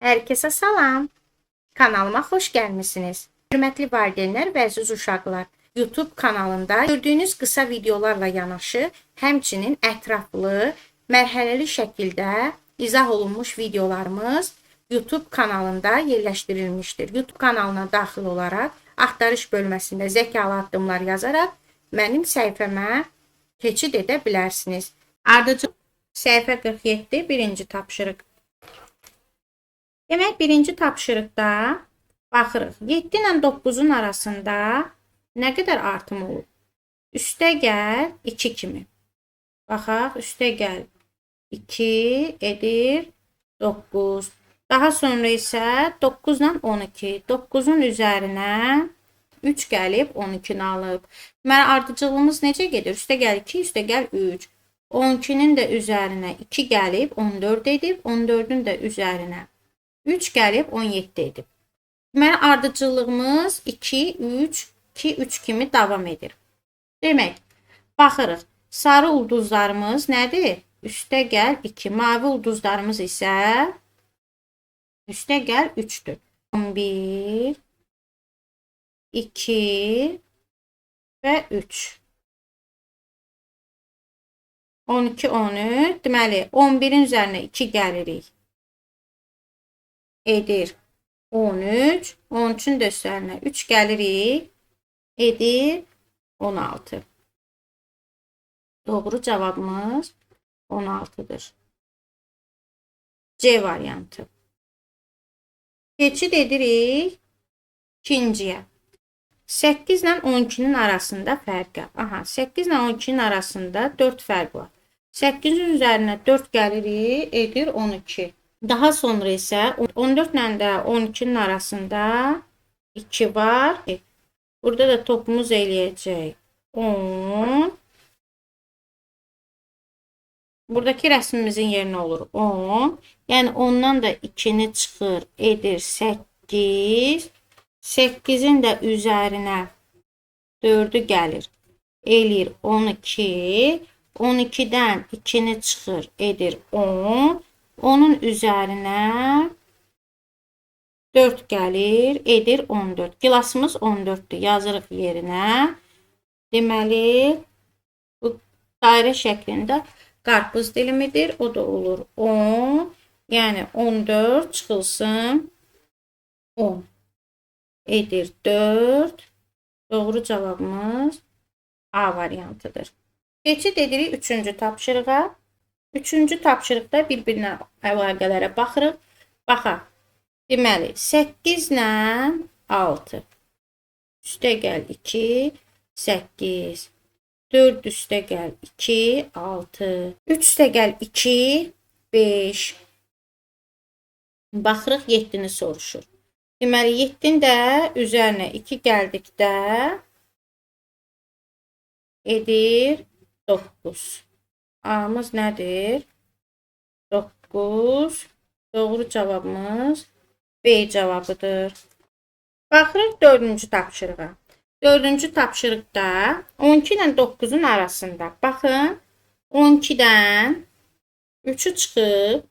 Herkese salam. Kanalıma hoş gelmişsiniz. Hörmətli valideynlər və əziz uşaqlar, YouTube kanalında gördüyünüz qısa videolarla yanaşı, həmçinin ətraflı, mərhələli şəkildə izah olunmuş videolarımız YouTube kanalında yerləşdirilmişdir. YouTube kanalına daxil olaraq axtarış bölməsində zəkalı addımlar yazaraq mənim səhifəmə keçid edə bilərsiniz. Ardıcıl səhifə 47, birinci tapşırıq. Demək, birinci tapşırıqda baxırıq. 7 ilə 9-un arasında nə qədər artım olub? Üstə gəl 2 kimi. Baxaq, üstə gəl 2 edir 9. Daha sonra isə 9 ilə 12. 9-un üzərinə 3 gəlib 12-ni alıb. Deməli, ardıcıllığımız necə gedir? Üstə gəl 2, üstə gəl 3. 12-nin də üzərinə 2 gəlib 14 edib. 14-ün də üzərinə 3 gəlib 17 edib. Deməli, ardıcıllığımız 2, 3, 2, 3 kimi davam edir. Demək, baxırıq. Sarı ulduzlarımız nədir? Üstə gəl 2. Mavi ulduzlarımız isə üstə gəl 3-dür. 11, 2 və 3. 12, 13. Deməli, 11-in üzərinə 2 gəlirik. Edir 13. 13-ün də üzərinə 3 gəlirik. Edir 16. Doğru cavabımız 16-dır. C variantı. Keçid edirik ikinciyə. 8 ilə 12-nin arasında fərqə. Aha, 8 ilə 12-nin arasında 4 fərq var. 8-in üzərinə 4 gəlirik, edir 12. Daha sonra isə 14 ilə də 12-nin arasında 2 var. Burada da topumuz eləyəcək 10. Buradakı rəsmimizin yerinə olur 10. Yəni 10-dan da 2-ni çıxır, edir 8. 8-in də üzərinə 4-ü gəlir, eləyir 12. 12-dən 2-ni çıxır, edir 10. Onun üzərinə 4 gəlir, edir 14. Gilasımız 14-dür. Yazırıq yerinə. Deməli, bu dairə şəklində qarpız dilimidir. O da olur 10. Yəni 14 çıxılsın 10. Edir 4. Doğru cavabımız A variantıdır. Keçid edirik 3-cü tapşırığa. 3-cü tapşırıqda bir-birinə əlaqələrə baxırıq. Baxaq. Deməli, 8 ilə 6. Üstə gəl 2, 8. 4 üstə gəl 2, 6. 3 üstə gəl 2, 5. Baxırıq, 7-ni soruşur. Deməli, 7-nin də üzərinə 2 gəldikdə edir 9. A-mız nədir? 9. Doğru cavabımız B cavabıdır. Baxırıq 4-cü tapşırığa. 4-cü tapşırıqda 12 ilə 9-un arasında. Baxın, 12-dən 3-ü çıxıb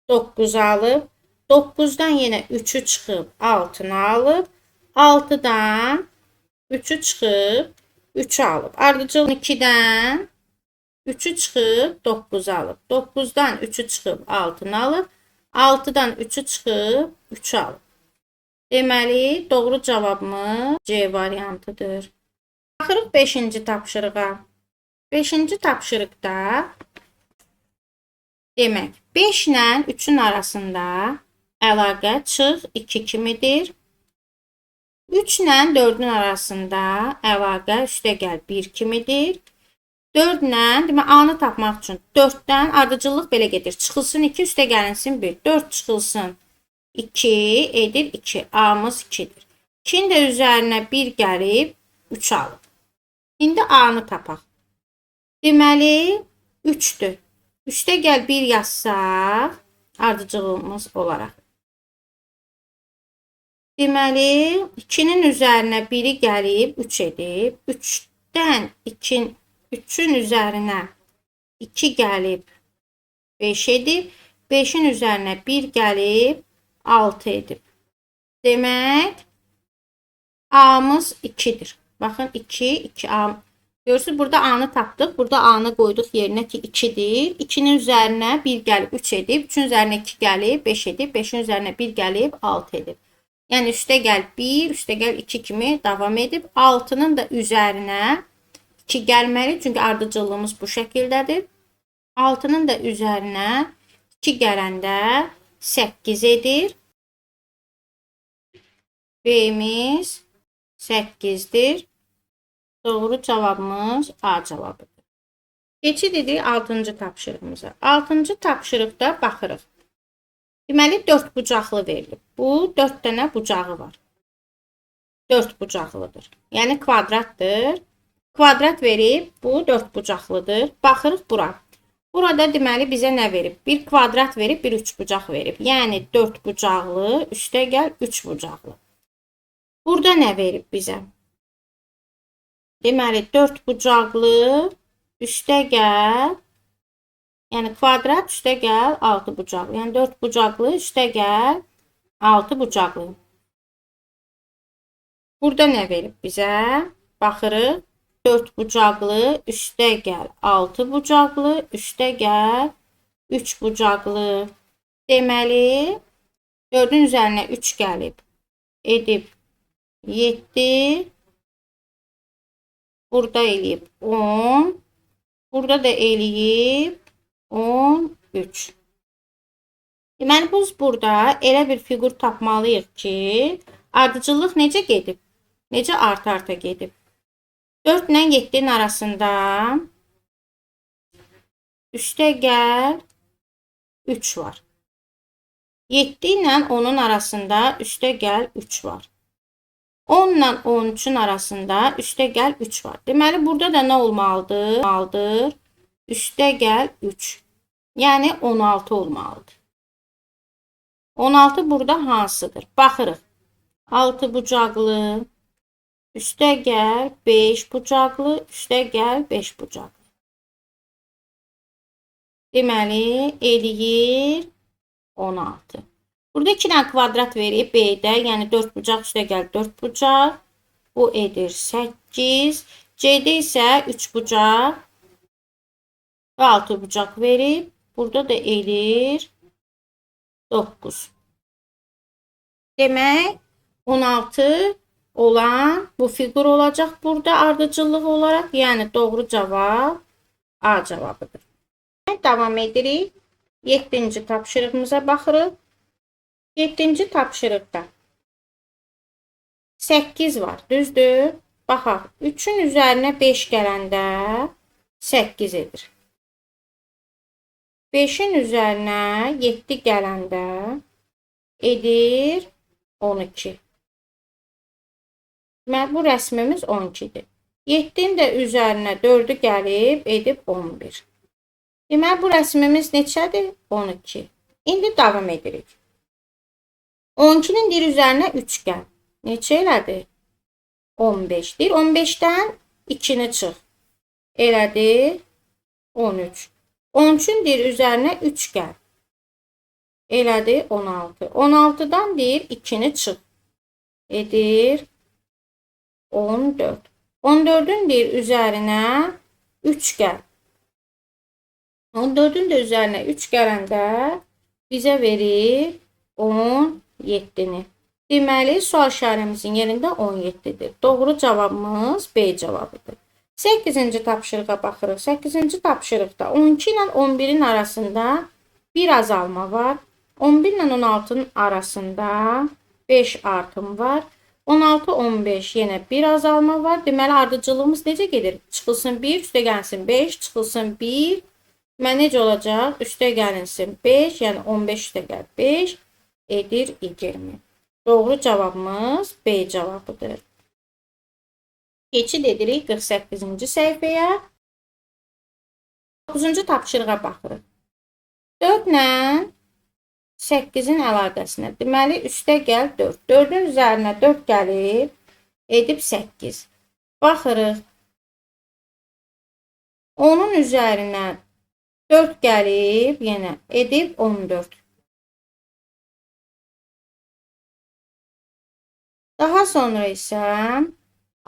9 alıb. 9-dan yenə 3-ü çıxıb 6-nı alıb. 6-dan 3-ü çıxıb 3-ü alıb. Ardıcıl 2-dən 3-ü çıxıb 9 alıb. 9-dan 3-ü çıxıb 6-nı alıb. 6-dan 3-ü çıxıb 3-ü alıb. Deməli, doğru cavabımız C variantıdır. Baxırıq 5-ci tapşırığa. 5-ci tapşırıqda demək, 5 ilə 3-ün arasında əlaqə çıx 2 kimidir. 3 ilə 4-ün arasında əlaqə üstə gəl 1 kimidir. 4 ilə, demək, A-nı tapmaq üçün 4-dən ardıcıllıq belə gedir. Çıxılsın 2, üstə gəlinsin 1. 4 çıxılsın 2, edir 2. A-mız 2-dir. 2-nin də üzərinə 1 gəlib 3 alıb. İndi A-nı tapaq. Deməli, 3-dür. Üstə gəl 1 yazsaq, ardıcıllığımız olaraq. Deməli, 2-nin üzərinə 1-i gəlib 3 edib. 3-dən 3-ün üzərinə 2 gəlib 5 edib. 5-in üzərinə 1 gəlib 6 edib. Demək, A-mız 2-dir. Baxın, 2, 2 A. Görürsünüz, burada A-nı tapdıq. Burada A-nı qoyduq yerinə ki, 2-dir. 2-nin üzərinə 1 gəlib 3 edib. 3-ün üzərinə 2 gəlib 5 edib. 5-in üzərinə 1 gəlib 6 edib. Yəni, üstə gəl 1, üstə gəl 2 kimi davam edib. 6-nın da üzərinə 2 gəlməli. Çünki ardıcıllığımız bu şəkildədir. 6-nın da üzərinə 2 gələndə 8 edir. B-miz 8-dir. Doğru cavabımız A cavabıdır. Keçid edirik 6-cı tapşırığımıza. 6-cı tapşırıqda baxırıq. Deməli, 4 bucaqlı verilib. Bu, 4 dənə bucağı var. 4 bucaqlıdır. Yəni, kvadratdır. Kvadrat verib, bu 4 bucaqlıdır. Baxırıq bura. Burada deməli, bizə nə verib? Bir kvadrat verib, bir üçbucaq verib. Yəni, 4 bucaqlı, üstə gəl 3 bucaqlı. Burada nə verib bizə? Deməli, 4 bucaqlı, üstə gəl, yəni kvadrat üstə gəl 6 bucaqlı. Yəni, 4 bucaqlı, üstə gəl 6 bucaqlı. Burada nə verib bizə? Baxırıq. 4 bucaqlı, üstə gəl 6 bucaqlı, üstə gəl 3 bucaqlı. Deməli, 4-ün üzərinə 3 gəlib, edib 7, burada eləyib 10, burada da eləyib 13. Deməli, biz burada elə bir fiqur tapmalıyıq ki, ardıcıllıq necə gedib? Necə arta-arta gedib? 4 ilə 7-nin arasında üstə gəl 3 var. 7 ilə 10-un arasında üstə gəl 3 var. 10 ilə 13-ün arasında üstə gəl 3 var. Deməli, burada da nə olmalıdır? Üstə gəl 3. Yəni, 16 olmalıdır. 16 burada hansıdır? Baxırıq. 6 bucaqlı, üstə gəl 5 bucaqlı, üstə gəl 5 bucaqlı. Deməli, eləyir 16. Burada 2 dənə kvadrat verib B-də, yəni 4 bucaq üstə gəl 4 bucaq. Bu edir 8. C-də isə 3 bucaq və 6 bucaq verib. Burada da eləyir 9. Demək, 16 olan bu fiqur olacaq burada ardıcıllıq olaraq. Yəni, doğru cavab A cavabıdır. Davam edirik. 7-ci tapşırığımıza baxırıq. 7-ci tapşırıqda 8 var, düzdür? Baxaq, 3-ün üzərinə 5 gələndə 8 edir. 5-in üzərinə 7 gələndə edir 12. Deməli, bu rəsmimiz 12-dir. 7-nin də üzərinə 4-ü gəlib, edib 11. Deməli, bu rəsmimiz neçədir? 12. İndi davam edirik. 12-nin deyir üzərinə 3 gəl. Neçə elədi? 15. Deyir, 15-dən 2-ni çıx. Elədi 13. 13-ün deyir üzərinə 3 gəl. Elədi 16. 16-dan deyir 2-ni çıx. Edir 14. 14-ün deyir üzərinə 3 gəl. 14-ün də üzərinə 3 gələndə bizə verir 17-ni. Deməli, sual işarəmizin yerində 17-dir. Doğru cavabımız B cavabıdır. 8-ci tapşırığa baxırıq. 8-ci tapşırıqda 12 ilə 11-in arasında bir azalma var. 11 ilə 16-nın arasında 5 artım var. 16, 15 yenə bir azalma var. Deməli, ardıcıllığımız necə gedir? Çıxılsın 1, üstə gəlinsin 5, çıxılsın 1. Deməli, necə olacaq? Üstə gəlinsin 5, yəni 15 üstə gəl 5 edir 20. Doğru cavabımız B cavabıdır. Keçid edirik 48-ci səhifəyə. 9-cu tapşırığa baxırıq. 4 ilə 8-in əlaqəsinə. Deməli, üstə gəl 4. 4-ün üzərinə 4 gəlib, edib 8. Baxırıq. 10-un üzərinə 4 gəlib, yenə edib 14. Daha sonra isə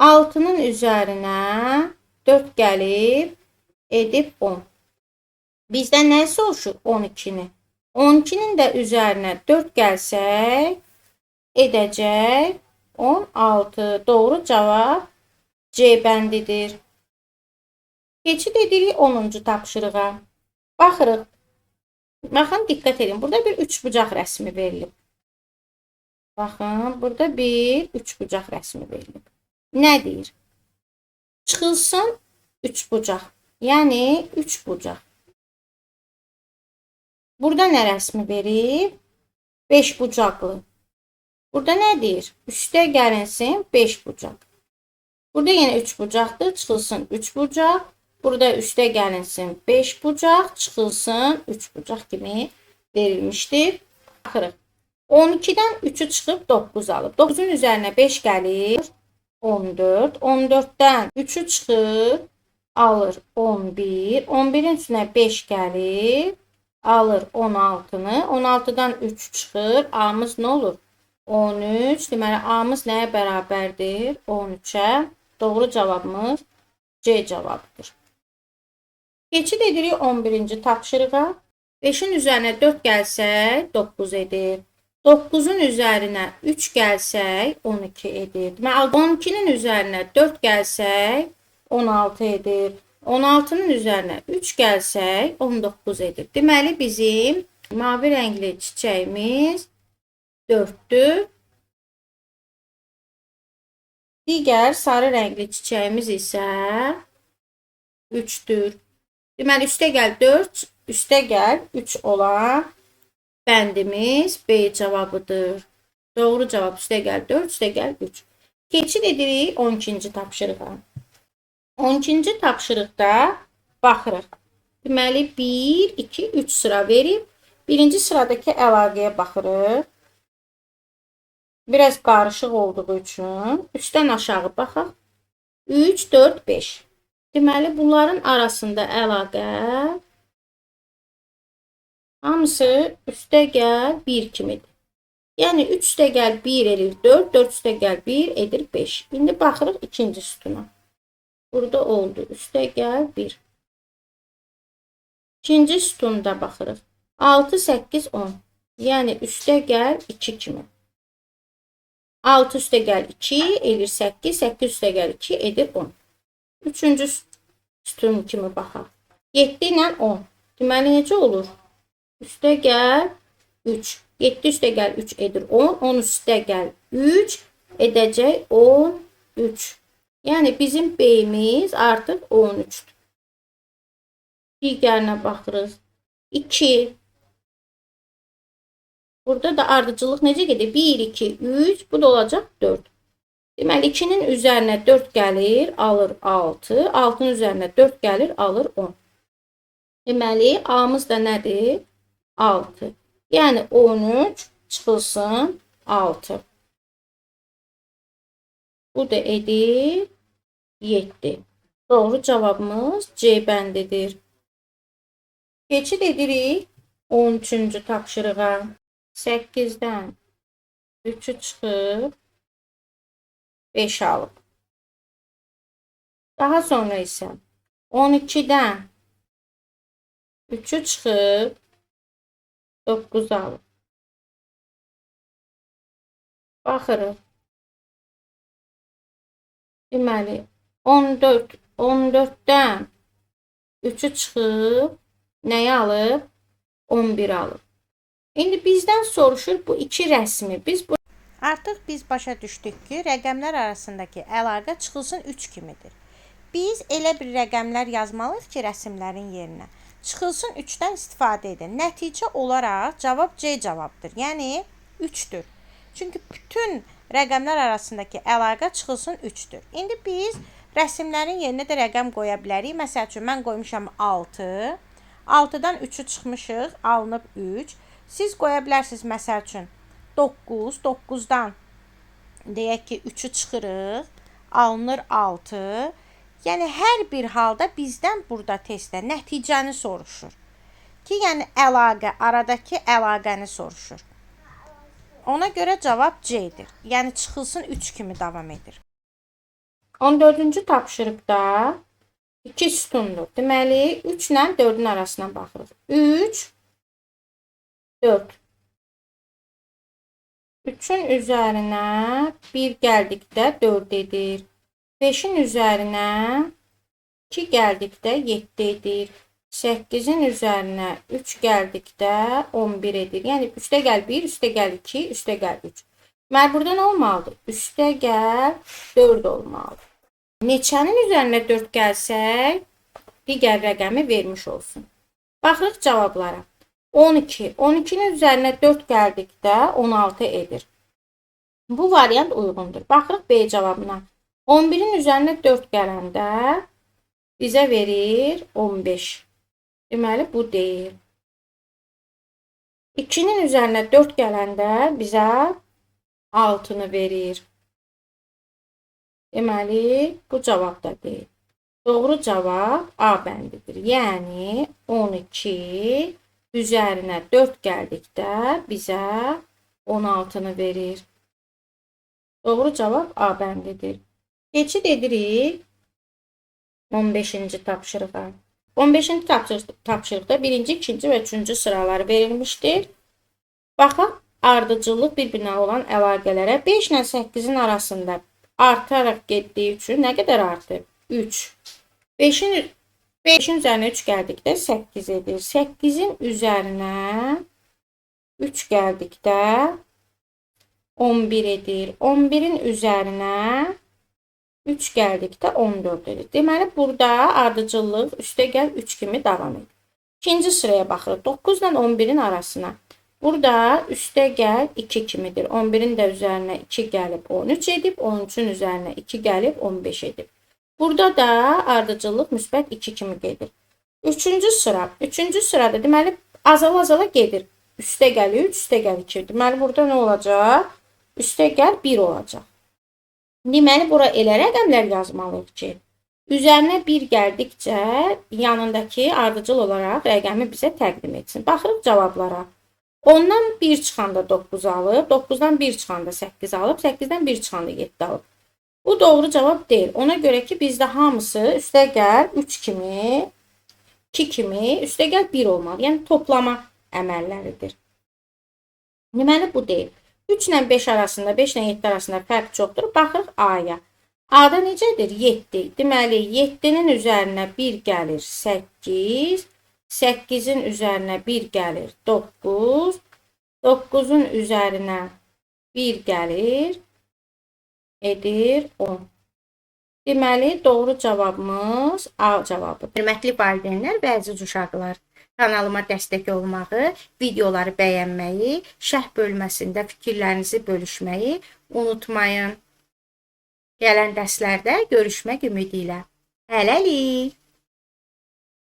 6-nın üzərinə 4 gəlib edib 10. Bizdən nə soruşur? 12-ni. 12-nin də üzərinə 4 gəlsək edəcək 16. Doğru cavab C bəndidir. Keçid edirik 10-cu tapşırığa. Baxırıq. Baxın, diqqət edin. Burada bir üçbucaq rəsmi verilib. Baxın, burada bir üçbucaq rəsmi verilib. Nə deyir? Çıxılsın üçbucaq. Yəni, üçbucaq. Burada nə rəsmi verib? Beşbucaqlı. Burada nə deyir? Üstə gəlinsin beşbucaq. Burada yenə üçbucaqdır. Çıxılsın üçbucaq. Burada üstə gəlinsin beşbucaq, çıxılsın üçbucaq kimi verilmişdir. Baxırıq. 12-dən 3-ü çıxıb 9 alıb. 9-un üzərinə 5 gəlir. 14. 14-dən 3-ü çıxır, alır 11. 11-in üstünə 5 gəlir, alır 16-nı. 16-dan 3 çıxır. A-mız nə olur? 13. Deməli, A-mız nəyə bərabərdir? 13-ə. Doğru cavabımız C cavabıdır. Keçid edirik 11-ci tapşırığa. 5-in üzərinə 4 gəlsək, 9 edir. 9-un üzərinə 3 gəlsək, 12 edir. Deməli, 12-nin üzərinə 4 gəlsək, 16 edir. 16-nın üzərinə 3 gəlsək, 19 edir. Deməli, bizim mavi rəngli çiçəyimiz 4-dür. Digər sarı rəngli çiçəyimiz isə 3-dür. Deməli, üstə gəl 4, üstə gəl 3 olan bəndimiz B cavabıdır. Doğru cavab üstə gəl 4, üstə gəl 3. Keçid edirik 12-ci tapşırığa. 12-ci tapşırıqda baxırıq. Deməli, 1, 2, 3 sıra verib. Birinci sıradakı əlaqəyə baxırıq. Biraz qarışıq olduğu üçün üstdən aşağı baxaq. 3, 4, 5. Deməli, bunların arasında əlaqə hamısı üstə gəl 1 kimidir. Yəni, 3 üstə gəl 1 edir 4, 4 üstə gəl 1 edir 5. İndi baxırıq ikinci sütuna. Burada oldu. Üstə gəl 1. İkinci sütunda baxırıq. 6, 8, 10. Yəni, üstə gəl 2 kimi. 6 üstə gəl 2 edir 8, 8 üstə gəl 2 edir 10. Üçüncü sütun kimi baxaq. 7 ilə 10. Deməli, necə olur? Üstə gəl 3. 7 üstə gəl 3 edir 10. 10 üstə gəl 3 edəcək 13. Yəni, bizim B-miz artıq 13-dür. Digərinə baxırıq. 2. Burada da ardıcıllıq necə gedir? 1, 2, 3. Bu da olacaq 4. Deməli, 2-nin üzərinə 4 gəlir, alır 6. 6-nın üzərinə 4 gəlir, alır 10. Deməli, A-mız da nədir? 6. Yəni, 13 çıxılsın 6. Bu da edir 7. Doğru cavabımız C bəndidir. Keçid edirik 13-cü tapşırığa. 8-dən 3-ü çıxıb 5 alıb. Daha sonra isə 12-dən 3-ü çıxıb 9 alıb. Baxırıq. Deməli, 14-dən 3-ü çıxıb nəyi alıb? 11 alıb. İndi bizdən soruşur bu iki rəsmi. Artıq biz başa düşdük ki, rəqəmlər arasındakı əlaqə çıxılsın 3 kimidir. Biz elə bir rəqəmlər yazmalıyıq ki, rəsmlərin yerinə. Çıxılsın 3-dən istifadə edin. Nəticə olaraq cavab C cavabdır. Yəni 3-dür. Çünki bütün rəqəmlər arasındakı əlaqə çıxılsın 3-dür. İndi biz rəsmlərin yerinə də rəqəm qoya bilərik. Məsəl üçün, mən qoymuşam 6. 6-dan 3-ü çıxmışıq, alınıb 3. Siz qoya bilərsiniz, məsəl üçün, 9. 9-dan deyək ki, 3-ü çıxırıq, alınır 6. Yəni, hər bir halda bizdən burada testdə nəticəni soruşur. Ki, yəni, əlaqə, aradakı əlaqəni soruşur. Ona görə cavab C-dir. Yəni çıxılsın 3 kimi davam edir. 14-cü tapşırıqda 2 sütundur. Deməli, 3 ilə 4-ün arasına baxırıq. 3, 4. 3-ün üzərinə 1 gəldikdə 4 edir. 5-in üzərinə 2 gəldikdə 7 edir. 8-in üzərinə 3 gəldikdə 11 edir. Yəni, üstə gəl 1, üstə gəl 2, üstə gəl 3. Deməli, burada nə olmalıdır? Üstə gəl 4 olmalıdır. Neçənin üzərinə 4 gəlsək, digər rəqəmi vermiş olsun. Baxırıq cavablara. 12. 12-nin üzərinə 4 gəldikdə 16 edir. Bu variant uyğundur. Baxırıq B cavabına. 11-in üzərinə 4 gələndə bizə verir 15. Deməli, bu deyil. 2-nin üzərinə 4 gələndə bizə 6-nı verir. Deməli, bu cavab da deyil. Doğru cavab A bəndidir. Yəni, 12 üzərinə 4 gəldikdə bizə 16-nı verir. Doğru cavab A bəndidir. Keçid edirik 15-ci tapşırığa. 15-ci tapşırıqda 1-ci, 2-ci və 3-cü sıralar verilmişdir. Baxaq, ardıcıllıq bir-birinə olan əlaqələrə 5 ilə 8-in arasında artaraq getdiyi üçün nə qədər artır? 3. 5-in üzərinə 3 gəldikdə 8 edir. 8-in üzərinə 3 gəldikdə 11 edir. 11-in üzərinə 3 gəldikdə 14 edir. Deməli, burada ardıcıllıq üstə gəl 3 kimi davam edir. İkinci sıraya baxırıq. 9 ilə 11-in arasına. Burada üstə gəl 2 kimidir. 11-in də üzərinə 2 gəlib 13 edib. 13-ün üzərinə 2 gəlib 15 edib. Burada da ardıcıllıq müsbət 2 kimi gedir. Üçüncü sıra. Üçüncü sırada deməli, azala-azala gedir. Üstə gəl 3, üstə gəl 2. Deməli, burada nə olacaq? Üstə gəl 1 olacaq. Deməli, bura elə rəqəmlər yazmalıyıq ki, üzərinə 1 gəldikcə yanındakı ardıcıl olaraq rəqəmi bizə təqdim etsin. Baxırıq cavablara. 10-dan 1 çıxanda 9 alıb, 9-dan 1 çıxanda 8 alıb, 8-dən 1 çıxanda 7 alıb. Bu doğru cavab deyil. Ona görə ki, bizdə hamısı üstə gəl 3 kimi, 2 kimi, üstə gəl 1 olmalı. Yəni, toplama əməlləridir. Deməli, bu deyil. 3 ilə 5 arasında, 5 ilə 7 arasında fərq çoxdur. Baxırıq A-ya. A-da necədir? 7. Deməli, 7-nin üzərinə 1 gəlir 8. 8-in üzərinə 1 gəlir 9. 9-un üzərinə 1 gəlir, edir 10. Deməli, doğru cavabımız A cavabıdır. Hörmətli valideynlər və əziz uşaqlar, kanalıma dəstək olmağı, videoları bəyənməyi, şərh bölməsində fikirlərinizi bölüşməyi unutmayın. Gələn dərslərdə görüşmək ümidi ilə. Hələlik!